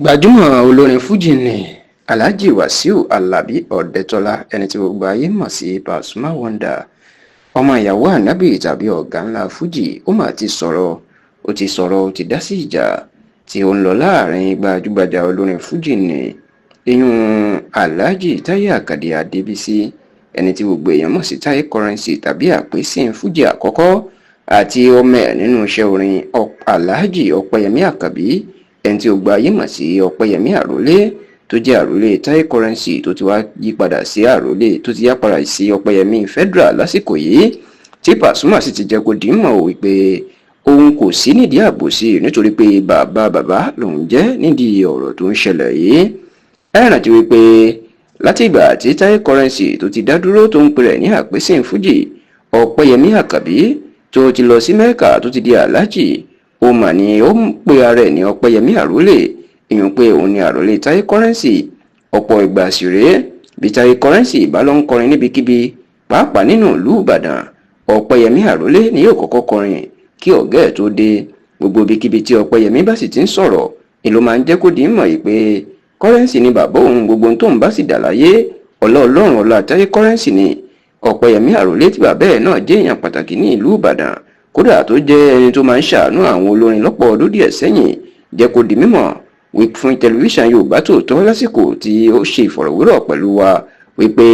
Gbajúmọ̀ olórin fuji ní Alhaji Wasiu Alabi Odetola, ẹni tí gbogbo ayé mọ̀ sí Pasuma Wonder, ọmọ ìyàwó Ànábì tàbí ọ̀gá ńlá fuji, ó mà ti sọ̀rọ̀. Ó ti sọ̀rọ̀, ó ti dá sí ìjà tí ó ń lọ láàrin gbajúgbajà olórin fuji ní ìyún Alhaji Taye Akande Adébísí, ẹni tí gbogbo èèyàn mọ̀ sí Taye Currency tàbí àpèsìn fuji àkọ́kọ́, àti ọmọ ẹ̀ nínú iṣẹ́ orin, Alhaji Ọpẹ́yẹmí Àkànbí, ẹni tí gbogbo ayé mọ̀ sí Ọpẹ́yẹmí Àrólé, tó jẹ́ àrólé Taye Currency, tó ti wá yí padà sí àrólé, tó ti yá padà sí Ọpẹ́yẹmí Federal lásìkò yìí, tí Pasuma sì ti jẹ́ kó di mọ̀ wípé òun kò sí nídìí àbòsí, nítorí pé bàbá bàbá lòun jẹ́ nídìí ọ̀rọ̀ tó ń ṣẹlẹ̀ yìí. Ẹ rántí wípé látìgbà tí Taye Currency tó ti dá dúró, tó ń pè rẹ̀ ní àpèsìn fuji, Ọpẹ́yẹmí Àkànbí tó ti lọ sí Mẹ́kà, tó ti di aláàjì, ó mà ní ó ń pe ara ẹ̀ ní Ọpẹ́yẹmí Àrólé, ìyún pé òun ni àrólé Taye Currency. Ọ̀pọ̀ ìgbà sì rèé, bí Taye Currency bá lọ ń kọrin níbikíbi, pàápàá nínú ìlú Ìbàdàn, Ọpẹ́yẹmí Àrólé ni yóò kọ́kọ́ kọrin kí ọ̀gá ẹ̀ tó dé. Gbogbo ibikíbi tí Ọpẹ́yẹmí bá sì ti ń sọ̀rọ̀, ìlú máa ń jẹ́ kó di mọ̀ yìí pé Currency ni bàbá òun. Gbogbo ohun tóun bá sì dà láyé, ọlá Ọlọ́run, ọlá Taye Currency ni. Ọpẹ́yẹmí Àrólé, tí bàbá ẹ̀ náà jẹ́ èèyàn pàtàkì ní ìlú Ìbàdàn, kódà tó jẹ́ ẹni tó máa ń ṣàánú àwọn olórin lọ́pọ̀ ọdún díẹ̀ sẹ́yìn, jẹ́ kó di mímọ̀ fún tẹlifíṣàn Yorùbá Tòótọ́ lásìkò tí ó ṣe ìfọ̀rọ̀wérọ̀ pẹ̀lú wa wípé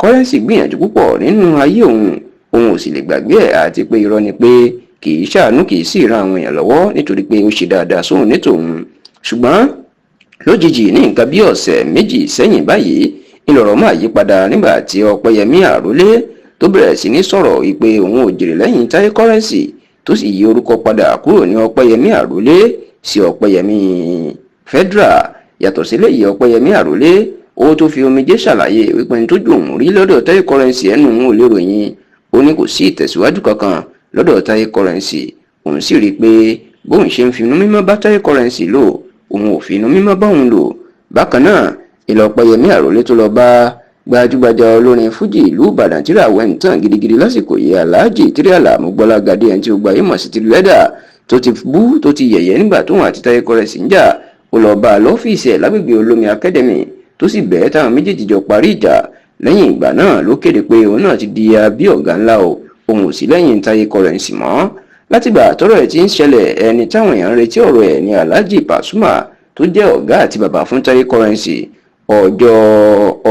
Currency gbìyànjú púpọ̀ nínú ayé òun, òun ò sì lè gbàgbé ẹ̀, àti pé irọ́ ni pé kì í ṣàánú, kì í sì ran àwọn èèyàn lọ́wọ́, nítorí pé ó ṣe dáadáa sóhun ní tòun. Ṣùgbọ́n lójijì, ní nǹkan bí ọ̀sẹ̀ 2 sẹ́yìn báyìí, ńlọrọ̀ máa yí padà nígbà tí Ọpẹ́yẹmí Àrólé tó bẹ̀rẹ̀ sí ní sọ̀rọ̀ wípé òun ò jèrè lẹ́yìn Taye Currency, tó sì yí orúkọ padà kúrò ní Ọpẹ́yẹmí Àrólé sí Ọpẹ́yẹmí Federal. Yàtọ̀ sílẹ̀ yìí, Ọpẹ́yẹmí Àrólé ó tó fi omijé ṣàlàyé wípé ní tójú òun rí lọ́dọ̀ Taye Currency, ẹnu òun ò lè ròyìn. Ó ní kò sí ìtẹ̀síwájú kankan lọ́dọ̀ Taye Currency. Òun sì rí i pé bóun ṣe ń finú mímọ́ bá Taye Currency lò, òun ò finú mímọ́ bá òun lò. Bákan náà, ìlọ Ọpẹ́yẹmí Àrólé tó lọ bá gbajúgbajà olórin fújì ìlú Ìbàdàn tíra àwẹ̀ ń tàn gidigidi lásìkò yìí, Aláàjì Tíríàlà Mọ́gbọ́lágadé, ẹni tí ó gba yìí mọ̀ sí Tìrìlẹ́dà, tó ti bú, tó ti yẹ̀yẹ́ nígbà tóun àti Taye Currency ń jà, ó lọ bá a lọ́fíìsì ẹ̀ lágbègbè Olómi Academy, tó sì bẹ́ẹ̀ táwọn méjèèjì jọ parí ìjà. Lẹ́yìn ìgbà náà ló kéde pé òun náà ti di abí ọ̀gá ńlá o, òun ò sí lẹ́yìn Taye Currency mọ́. Látìgbà tọ́rọ̀ ẹ̀ ti ń ṣẹlẹ̀, ẹni táwọn èèyàn ń retí ọ̀rọ̀ ẹ̀ ní Alhaji Pasuma, tó jẹ́ ọ̀gá àti bàbá fún Taye Currency. Ọjọ́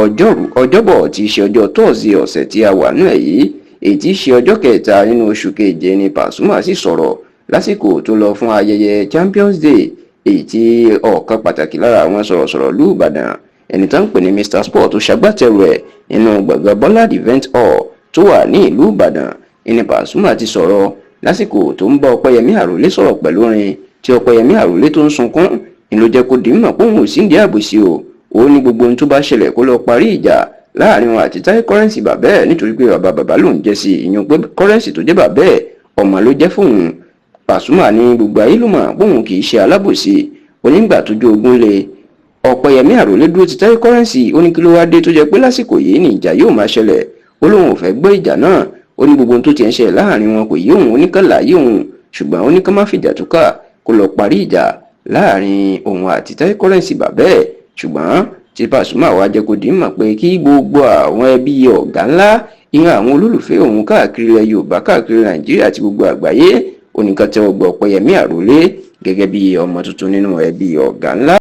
ọjọ́rú, ọjọ́bọ̀ tí í ṣe ọjọ́ Tọ́ọ̀sì ọ̀sẹ̀ tí a wà nú ẹ̀ yìí, èyí tí í ṣe ọjọ́ 3 nínú oṣù keje, ni Pasuma sì sọ̀rọ̀ lásìkò tó lọ fún ayẹyẹ Champions Day, èyí tí ọ̀kan pàtàkì lára àwọn sọ̀rọ̀sọ̀rọ̀ lù Ìbàdàn, ẹni tó ń pè ní Mr Sport, tó ṣagbátẹrù ẹ̀ nínú gbọ̀ngàn Bọ́ládì Event Hall tó wà ní ìlú Ìbàdàn. Ìní Pasuma ti sọ̀rọ̀ lásìkò tó ń bá Ọpẹ́yẹmí Àròlé sọ̀rọ̀ pẹ̀lú orin tí Ọpẹ́yẹmí Àròlé tó ń sunkún, ni ló jẹ́ kó di mímọ̀ pé òun ò sí ní àbòsí o. Ó ní gbogbo ohun tó bá ṣẹlẹ̀, kó lọ parí ìjà láàrin wọn àti Taye Currency bàbá ẹ̀, nítorí pé bàbá bàbá lòún jẹ́ sí, ìyẹn pé Currency tó jẹ́ bàbá ẹ̀, ọmọ ló jẹ́ fóun. Pasuma ní gbogbo ayé ló mọ̀ póun kì í ṣe alábòsí. Onígbà tójú ogun lé, Ọ̀pẹyẹmí Àròlé dúró ti Taye Currency. Ó ní kí ló wá dé tó jẹ́ pé lásìkò yìí ni ìjà yóò máa ṣẹlẹ̀? Ó lóun ò fẹ́ gbọ́ ìjà náà. Ó ní gbogbo ohun tó ti ń ṣẹlẹ̀ láàrin wọn kò yé òun, oníkànlá yé òun, ṣùgbọ́n ó ní ká má fìjà túkà, kó lọ parí ìjà láàrin òun àti Taye Currency bàbá ẹ̀. Ṣùgbọ́n tí Pasuma wá jẹ́ kó di mọ̀ pé kí gbogbo àwọn ẹbí ọ̀gá ńlá, ìran àwọn olólùfẹ́ òun káàkiri ilẹ̀ Yorùbá, káàkiri Nàìjíríà àti gbogbo àgbáyé, oníkan tẹ́wọ́ gbọ́ Ọpẹ́yẹmí Àròlé gẹ́gẹ́ bí ọmọ tuntun nínú ẹbí ọ̀gá ńlá.